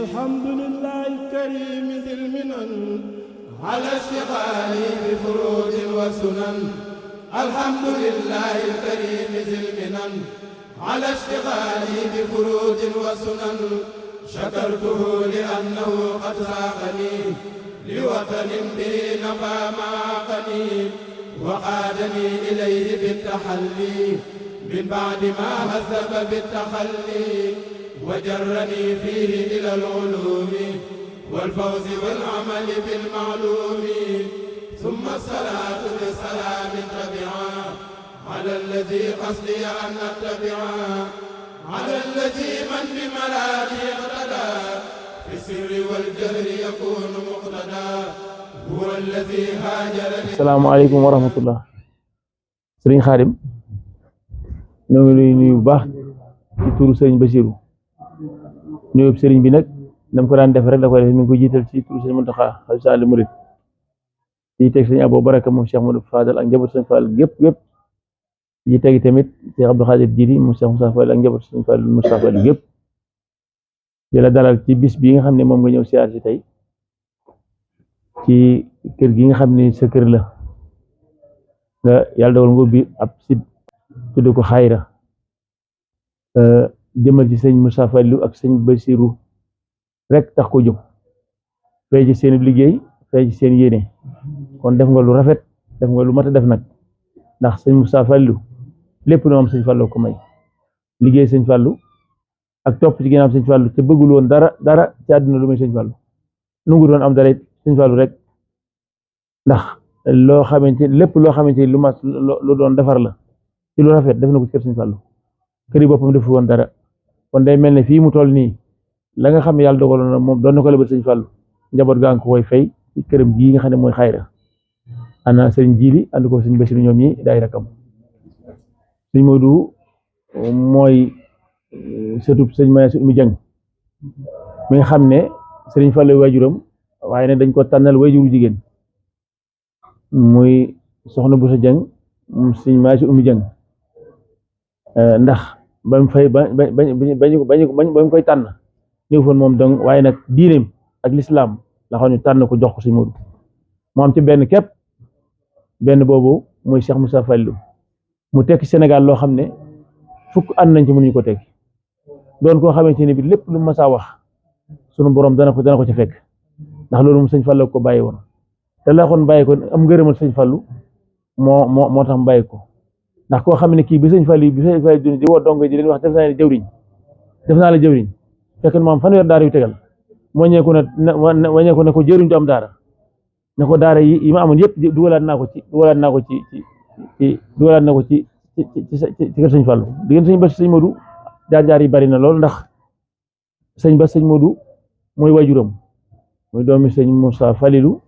الحمد لله الكريم ذي المنن على اشتغالي بفروض وسنن الحمد لله الكريم ذي المنن على اشتغالي بفروض وسنن شكرته لأنه قد ساقني لوطن به نفى معاقني وقادني إليه بالتحلي من بعد ما هذب بالتخلي وجرني فيه إلى العلوم والفوز والعمل بالمعلوم ثم الصلاة بالسلام تبعا على الذي قصدي أن أتبعا على الذي من بمرادي اقتدى في السر والجهر يكون مقتدى هو الذي هاجر. السلام عليكم ورحمة الله. Sëriñ Xaadim ñoo ngi lay nuyu bu baax ci turu Sëriñ Basiru nuyu sëriñ bi nag nam ko daan def rek da koy def mi ngi ko jiital ci turu Sëriñ Muntaxa xalifa général des mourides ci teg Sëriñ Abo Baraka moom Cheikh Modou Fadal ak njaboot Sëriñ Fall gépp ci tegi tamit Cheikh Abdou Khadir Jili moom Cheikh Moussa Fall ak njaboot Sëriñ Fall Moussa Fall gépp di la dalal ci bis bi nga xam ne moom nga ñëw siyaar si tey ci kër gi nga xam ne sa kër la nga yàlla dogal nga ubbi ab sit tudd ko Xayra jëmal ci sëñ Moussa Fallu ak sëñ Basiru rek tax ko jóg fay ci seen liggéey fay ci seen yéene kon def nga lu rafet def nga lu mat a def nag ndax sëñ Moussa Fallu lépp lu am sëñ Fallu ko may liggéey sëñ Fallu ak topp ci ginnaaw sëñ Fallu te bëggul woon dara ci àdduna lu may sëñ Fallu nungu doon am dara sëñ Fallu rek ndax loo xamante lépp loo xamante lu mat lu doon defar la ci lu rafet def na ko ci kër sëñ Fallu kër yi boppam defu woon dara kon day mel ne fii mu toll nii la nga xam ne yàlla dogaloon na moom doon na ko lebal sëñ Fallu njaboot gaa ngi ko koy fay ci këram gii nga xam ne mooy Xayra ana sëñ Jili ànd ko sëñ Basiru ñoom ñi daay rakam sëñ Modou mooy sëtub sëñ Maysa Oumy Dieng mi nga xam ne sëriñ Fallu waajuram waaye ne dañ ko tànnal waajuru jigéen muy soxna Boussa Dieng moom sëñ Maysa Oumy Dieng ndax ba mu fay ba mu koy tànn ñëw foon moom donc waaye nag diineem ak lislaam la xam ñu tànn ko jox ko sëñ Modou moo am ci benn képp benn boobu muy Cheikh Moussa Fallu mu tekki Sénégal loo xam ne fukk ànd nañ ci mënuñu ko tekki doon koo xamante ne bi lépp lu masaa wax sunu borom dana ko ci fekk ndax loolu moom sëñ Fallu ko bàyyi woon te la xoon bàyyi ko am ngërëmal sëñ Fallu moo tax mu bàyyi ko ndax koo xam ne kii bi sëñ Fallu di woo dongo di leen wax def naa la jëwriñ fekk na moom fanweer daara yu tegal waññeeku ne ko jëriñ du am daara ne ko daara yi ma amoon yëpp dugalaat naa ko ci kër sëñ Fallu diggante sëñ Bass sëñ Modou jaar yi bari na lool ndax sëñ Bass sëñ Modou mooy waajuram muy doomi sëñ Moussa Fallilu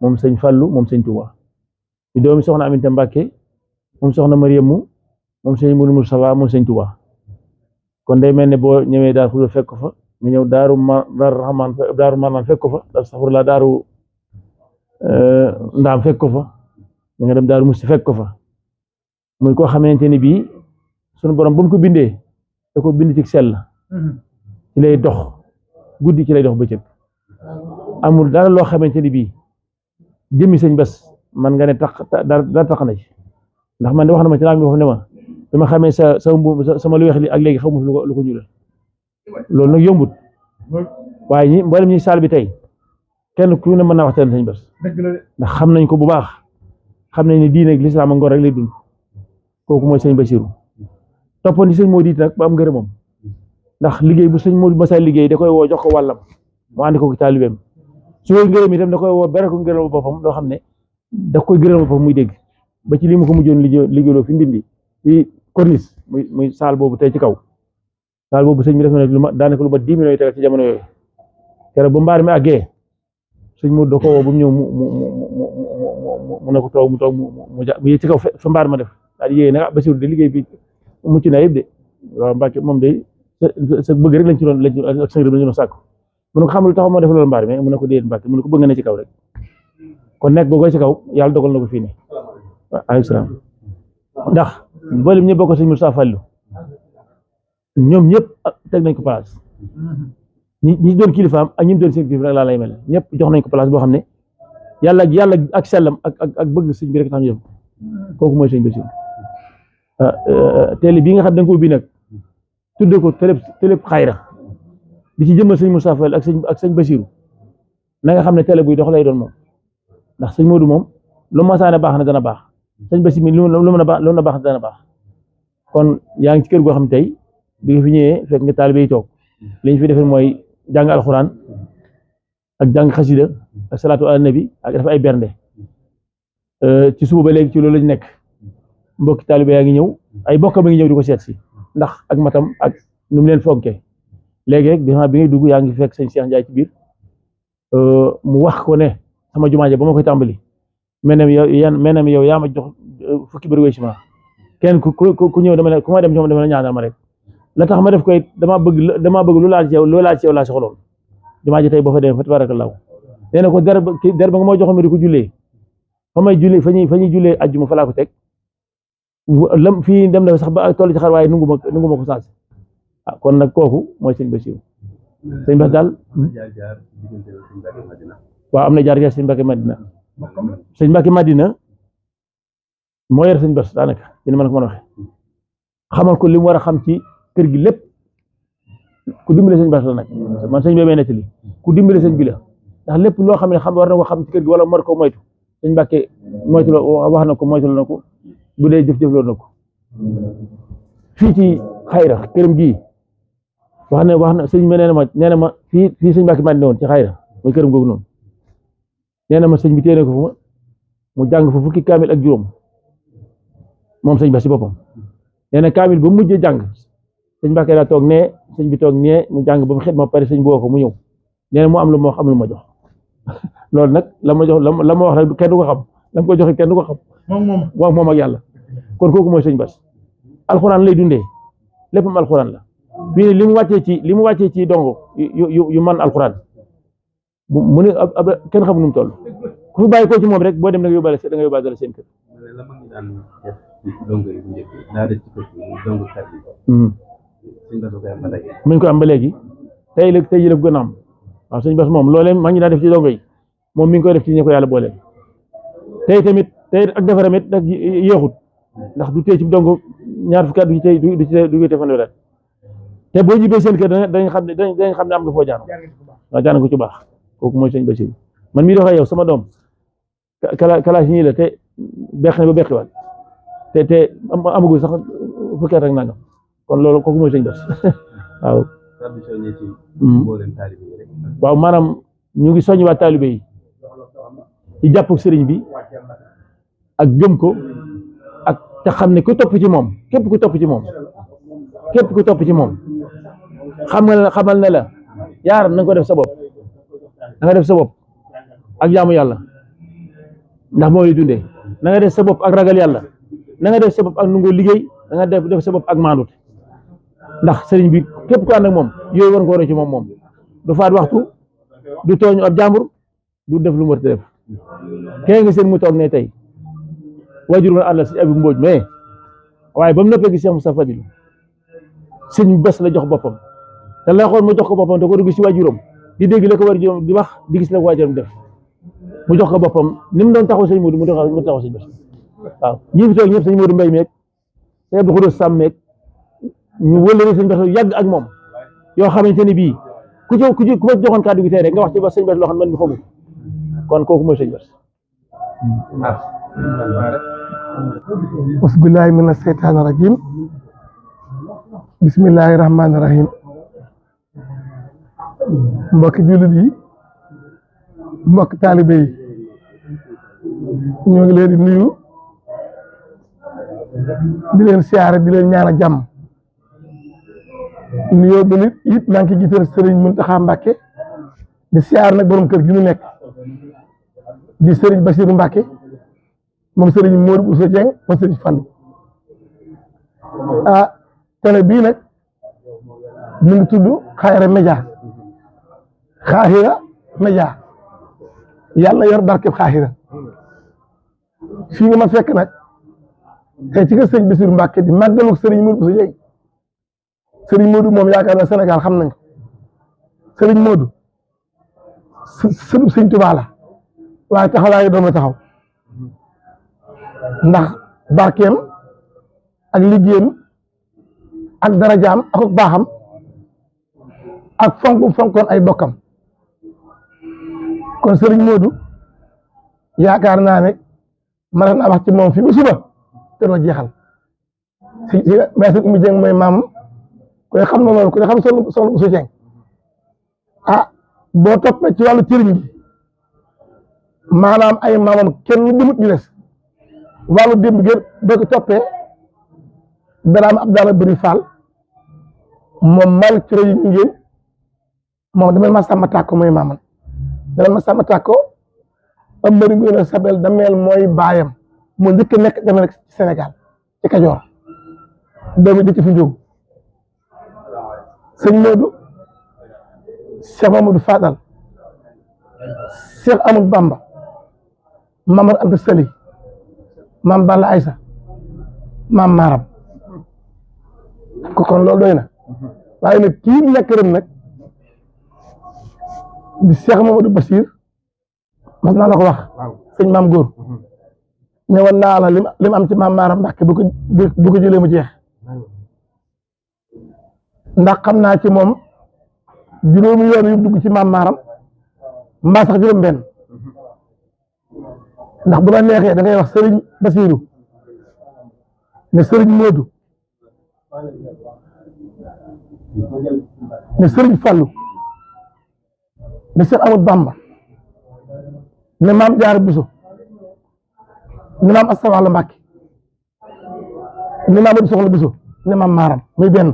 moom sëñ Fallu moom sëñ Touba di doomi soxna Aminta Mbàkke moom soxna Mariamu moom sëñ Modou Moustapha moom sëñ Touba kon day mel ne boo ñëwee daar fu fekk ko fa nga ñëw daaru Marnaan fekk ko fa astafurlah daaru Ndaam fekk ko fa nga dem daaru Musti fekk ko fa muy koo xamante ni bii sunu borom ba mu ko bindee da ko bind ci sell ci lay dox guddi ci lay dox bëccëg amul dara loo xamante ni bii jëmmi sëñ Bass man nga ne dara tax na ci ndax man de wax na ma ci laam bi wax ne ma dama xamee sama lu weex li ak léegi xamu lu ko ñuulal loolu nag yombut waaye ñi mboolem ñi saal bi tey kenn ku ne mën naa waxtaan sëñ Bass ndax xam nañ ko bu baax xam nañ ne diine ak lislaam ak ngor rek lay dund kooku mooy sëñ Basiru toppoon ci sëñ Modou it nag ba am ngërëmam ndax liggéey bu sëñ Modou Massa liggéey da koy woo jox ko wàllam mu ànd ko taalibeem su koy ngërëm itam da koy woo bere ko ngërëm boppam loo xam ne da koy gërëm boppam muy dégg ba ci li mu ko mujjoon liggéeyloo fi ndindi fi corniche muy saal boobu tey ci kaw saal boobu sëñ bi def na lu ma daanaka lu ba 10 millions yi tegal ci jamono yooyu keroog ba mbaar mi àggee sëñ Modou da ko woo ba mu ñëw mu ne ko toog mu yëg ci kaw fa mbaar ma def daal di yéegee nag Basiru de liggéey bi mucc na yëpp de waaw Mbàkke moom de sa bëgg rek lañ ci doon ak sa ngërëm lañ ci doon sàkku mu ne ko xamul taxaw moo def loolu mbaar mi mu ne ko déet Mbàkke mu ne ko bëgg na ci kaw rek kon nekk boo koy ci kaw yàlla dogal na ko fii ne alayhi salaam ndax mboolem ñëpp bokk sëñ Moussa Fallu ñoom ñëpp teg nañ ko place ñi doon kilifaam ak ñi doon seen kilifa rek laa lay mel ñëpp jox nañ ko place boo xam ne yàlla ak sellam ak bëgg sëñ bi rek tax ñu def kooku mooy sëñ Bassirou télé bii nga xam da nga ko ubbi nag tuddee ko télé xayra di ci jëmmal sëñ Moustapha Fall ak sëñ Bassirou na nga xam ne télé buy dox lay doon moom ndax sëñ Modou moom lu masaane baax na dana baax sëñ Bassirou mi lu mën a baax lu na baax dana baax kon yaa ngi ci kër goo xam tey bi nga fi ñëwee fekk nga taalibe yi toog li ñu fi defee mooy jàng alxuraan ak jàng xasida ak salaatu ala nabi ak def ay bernde ci suba ba léegi ci loolu lañ nekk mbokki taalibe yaa ngi ñëw ay bokkam a ngi ñëw di ko seet si ndax ak matam ak nu mu leen fonkee léegi rek bi ngay dugg yaa ngi fekk sëñ Cheikh Ndiaye ci biir mu wax ko ne sama jumaa ja ba ma koy tàmbali menam yow yaa ma jox fukki bërigo ciment kenn ku ñëw dama ne ku ma dem ci moom dama la ñaanal ma rek la tax ma def koy damaa bëgg lu laal ci yow laa soxloon jumaa ji tey boo fa demee fa tabarakallahu nee na ko der ba nga moo joxoon ma di ko jullee fa ñuy jullee ajjuma fa laa ko teg lam fii dem na sax ba toll ci xar waaye nungu ma ko saas kon nag kooku mooy sëñ Bassirou sëñ Bass daal waaw am na jaar sëñ Mbacke Madina sëñ Mbacke Madina moo yor sëñ Bass daanaka ci ni ma la ko mën a waxee xamal ko li mu war a xam ci kër gi lépp ku dimbale sëñ Bass la nag man sëñ bi may nettali ku dimbale sëñ bi la ndax lépp loo xam ne war na ko xam ci kër gi wala mar ko moytu sëñ Mbacke moytu wax na ko moytu na ko bu dee jëf-jëfloo na ko fii ci xayra këram gii wax na sëñ bi nee na ma fii sëñ Mbacke Madina woon ci xayra muy këram googu noonu nee na ma sëñ bi téye ko fu mu jàng fa fukki kaamil ak juróom moom sëñ Bass ci boppam nee na kaamil ba mujjee jàng sëñ Mbacke daa toog nee sëñ bi toog nee mu jàng ba mu xet ma pare sëñ bi woo ko mu ñëw nee na mu am lu ma wax am lu ma jox loolu nag la ma wax rek kenn du ko xam la ma ko joxe kenn du ko xam moom ak yàlla kon kooku mooy sëñ Bass alxuraan lay dundee léppam alxuraan la fii li mu wàccee ci dongo yu man alxuraan mu ne kenn xamu nu mu toll ku fi bàyyi ko ci moom rek boo dem da nga yóbbaale seen kër muñ ko am ba léegi tey ji la gën a am waaw sëñ Bass moom loolee maa ngi daan def ci dongo yi moom mi ngi koy def ci ñi ko yàlla boole tey ak defaram it nag yéexut ndax du tey ci dongo ñaar fukki at du ci fanweeri at te boo ñibbee seen kër dañ xam ne am nga foo jaano waaw jaano ko ci baax kooku mooy sëñ Bassirou man mii doxee yow sama doom kalaas ñii la te beq na ba beqiwaat te amagul sax fukki at ak nangam kon loolu kooku mooy sëñ Bass waaw maanaam ñu ngi soññ waa taalibe yi ci jàpp sëriñ bi ak gëm ko ak te xam ne ku topp ci moom képp ku topp ci moom xamal ne la yaar na nga ko def sa bopp na nga def sa bopp ak jaamu yàlla ndax moo lay dundee na nga def sa bopp ak ragal yàlla na nga def sa bopp ak nungoo liggéey na nga def sa bopp ak maandut ndax sëriñ bi képp ku ànd ak moom yooyu war nga ko war ci moom du faat waxtu du tooñu ab jàmbur du def lu mu war a def kee nga seen mu toog ne tey waajur woon àll si abi mbooj mais waaye ba mu noppee gi Cheikh Moustapha Fadilou sëñ Bass la jox boppam te la xool mu jox ko boppam da ko dugg si waajuram di dégg la ko war di wax di gis la ko waajuram def mu jox ko boppam ni mu doon taxaw sëñ Modou mu taxaw sëñ Bass waaw ñi fi toog ñëpp sëñ Modou Mbaye meeg sëñ Abdou Khoudous Sam meeg ñu wëlale sëñ Bass yàgg ak moom yoo xamante ne bii ku ma joxoon kàddu gi tey rek nga wax ci ba sëñ Bass loo xam ne man mi xamu kon kooku mooy sëñ Bass bismillahi mina seytaani rajim bismillahi rahmaani rahim mbokki jullit yi mbokki taalibe yi ñoo ngi leen di nuyu di leen siyaare di leen ñaan a jàmm nuyoo ba nit it maa ngi jiital Serigne Mountakha Mbacké di siyaar nag borom kër gi ñu nekk di Serigne Bassirou Mbacké moom Serigne Modou Bousso Dieng moom Serigne Fallou télé bii nag mu ngi tudd Xayra Média yàlla yor barkeb Xayra fii nga ma fekk nag tey ci kër Serigne Bassirou Mbacké di màggalu Serigne Modou Bousso Dieng Serigne Modou moom yaakaar na Sénégal xam nañ ko sëriñ Modou sëriñ Tuubaa la waaye taxawaayu doom la taxaw ndax barkeem ak liggéeyam ak darajaam ak baaxam ak fonkoon ay bokkam kon sëriñ Modou yaakaar naa ne mën naa wax ci moom fi ba suba te doo jeexal si mais sëñ Oumy Dieng mooy maam koy xam na loolu ku ne xam soxna Bousso Dieng boo toppee ci wàllu cëriñ gi maanaam ay maamam kenn demut ñu des wàllu démb gi boo ko toppee Biraam Abdallah Bari Fall moom Malick Coro yi ngeen moom damel ma sàmba tàkko mooy maamam damel ma sàmba tàkko am bëri ngoone sabel dameel mooy baayam moo njëkk nekk damel ci Sénégal ci Kajoor doomi di ci fi njóogu sëñ Modou Cheikh Mamadou Fadal Cheikh Amadou Bamba Mamar Anta Sali Mam Balla Aysa Mam Maram ko kon loolu doy na waaye nag kii nekk ren nag di Cheikh Mamadou Bachir mas naa la ko wax sëñ Maam Góor ne woon naa la lim am ci Mam Maram Mbàkke bu ko jëlee mu jeex ndax xam naa ci moom juróomi yoon yu dugg ci Mam Maram mbaa sax juróom benn ndax bu la neexee da ngay wax Serigne Bassirou ne Serigne Modou ne Serigne Fallou ne Cheikh Amadou Bamba ne Maam Jaara Bousso ne Maam Asta Walo Mbàkke ne Mamadou Soxna Bousso ne Mam Maram muy benn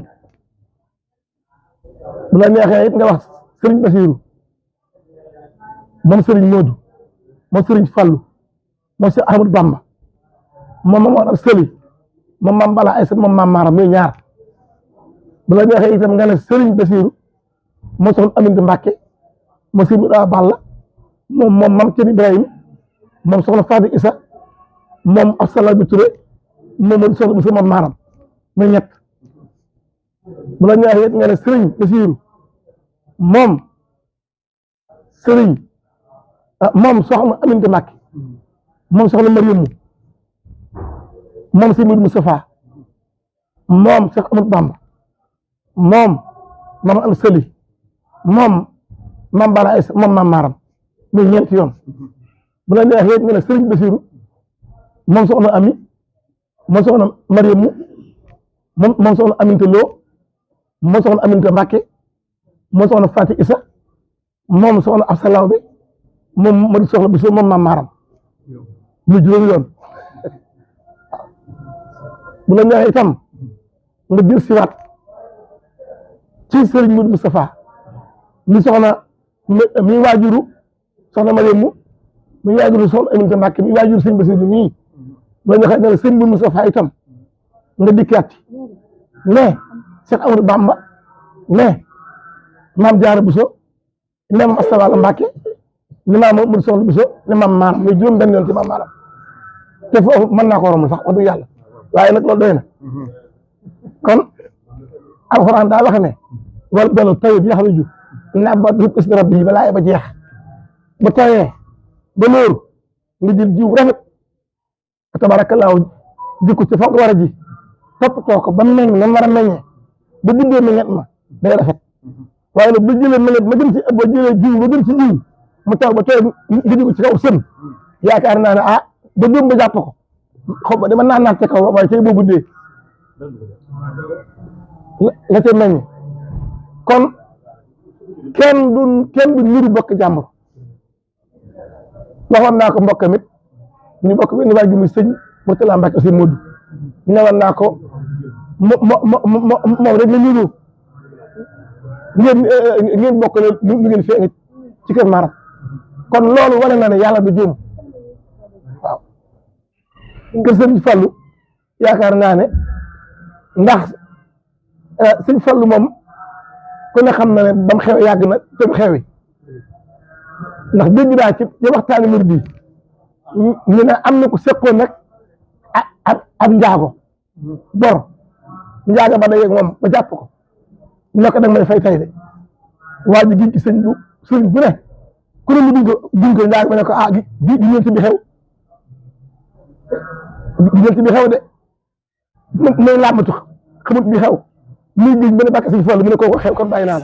bu la neexee it nga wax Serigne Bassirou moom Serigne Modou moom Serigne Fallou moom Cheikh Ahmadou Bamba moom Mamar Anta Sali moom Mam Balla Aysa moom Mam Maram muy ñaar bu la neexee itam nga ne Serigne Bassirou moom soxna Aminata Mbàkke moom Serigne Moustapha Balla moom Mam Thierno Ibrahim moom soxna Fadi Issa moom Absalaam bi Touré moom moo di soxna Bousso Mam Maram muy ñett bu la neexee it nga ne Serigne Bassirou moom Serigne moom soxna Aminata Mbàkke moom soxna Mariamu moom si Modou Moustapha moom Cheikh Amadou Bamba moom Mame Anta Sali moom Mame Balla Aïssa moom Mame Maram muy ñeenti yoon bu la neexee nga ne Serigne Bassirou moom soxna Ami moom soxna Mariamu moom soxna Aminata Lo moom soxna Aminata Mbàkke moom soxna Fati Issa moom soxna Absalaw bi moom moo di soxna Bousso moom Mame Maram muy juróomi yoon bu la neexee itam nga jël siwaat ci Serigne Modou Moustapha mi soxna mi waajuru soxna Mariamu mi waajuru soxna Aminata Mbàkke mi waajuru Serigne Bassirou mii bu la neexee ne Serigne Modou Moustapha itam nga dikkaat ne Cheikh Amadou Bamba ne Maam Jaara Bousso ne Maam Asta Walo Mbàkke ne Maam Modou Soxna Bousso ne Mam Maram muy juróom benn yoon ci Mam Maram te foofu mën naa ko romb sax wax dëgg yàlla waaye nag loolu doy na kon alxuraan daa wax ne wal baladu tayyib yaxruju nabaatuhu bi izni rabbihi balaa ba jeex ba tawee ba nóor nga jël jiw rafet tabaarakallaahu jikko ci fa nga war a ji toppatoo ko ba meññ na war a meññee ba bindee meññet ma day rafet waaye nag bu jëlee meññet ma gën ci ba jëlee jiw ba gën ci jiw mu taw ba tooy nga ji ko ci kaw sën yaakaar naa ne ba démb ba jàpp ko xaw ma dama naan ca kaw waaye tey boo guddee la ca meññ kon kenn du niru bokk jàmbur waxoon naa ko mbokkam it ñu bokk benn waay gi muy sëñ Mourtala Mbacke aussi Modou newoon naa ko moom rek la niru ngeen bokk lu ngeen feeñ ci kër Maram kon loolu wane na ne yàlla du jéem waaw kër sëñ Fallou yaakaar naa ne ndax sëñ Fallou moom ku ne xam na ne bam xew yàgg na te du xewi ndax dégg naa ci waxtaani murid bi ñu ne am na ko seqoon nag ab njaago bor njaago ba dajeeg moom ba jàpp ko ne ko dag may fay tay de waa ji giñ ci sëñ bu ne ku ne mu giñ ko ñaar ma ne ko gi ñeent bi xew de may làmbatu xamut bi xew muy giñ ba ne bàkk sëñ Fallu mu ne kooku xew kon bàyyi naa